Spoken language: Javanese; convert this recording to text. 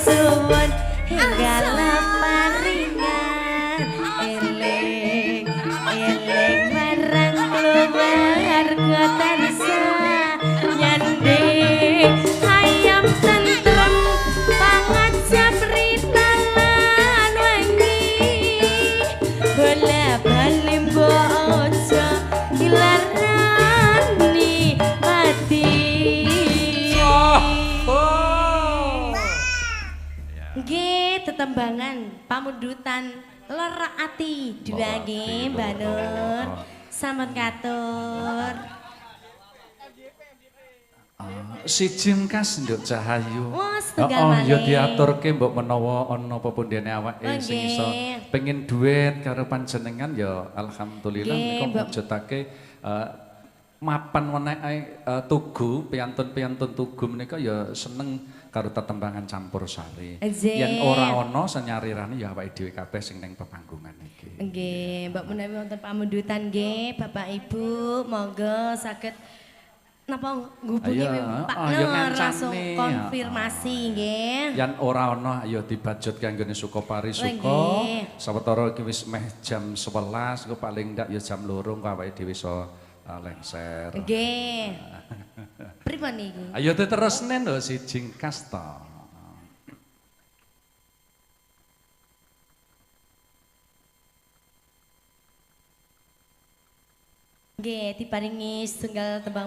suwun hingga leparingan eling eling marang keluarga tansah nyanding ayam tentrem pangajap rinalan wangi bola bali mbok aja dilarani ati. Nggih, tetembangan pamundutan lara ati dua nggih Mbak Nur. Sampun katur. Siji engkas Nduk Cahayu. Oh, setunggal Oh, ya malih. diaturke mbok menawa ana pepundhene awake Oh, sing iso nggih. pengen duet karo panjenengan ya alhamdulillah Nggih, menika mbok. mujudake mapan weneke tugu piantun-piantun tugu menika ya seneng karo tetembangan campur sari. Nggih. Yen ora ana senyarirane ya awake dhewe kabeh sing ning pepanggungan iki. Nggih, mbok menawi wonten pamundutan nggih, Bapak Ibu, monggo saged napa ngubungi Ayo, Pak ayo Nur ngancani. langsung konfirmasi nggih. Yen ora ana ya dibajut kanggone Sukopari Suka. Nggih. Sawetara iki wis meh jam 11, engko paling ndak ya jam 2 engko awake dhewe iso lengser. Nggih. Pripun niki? Ayo diterusne lho siji kas to. Nggih, diparingi setunggal tembang.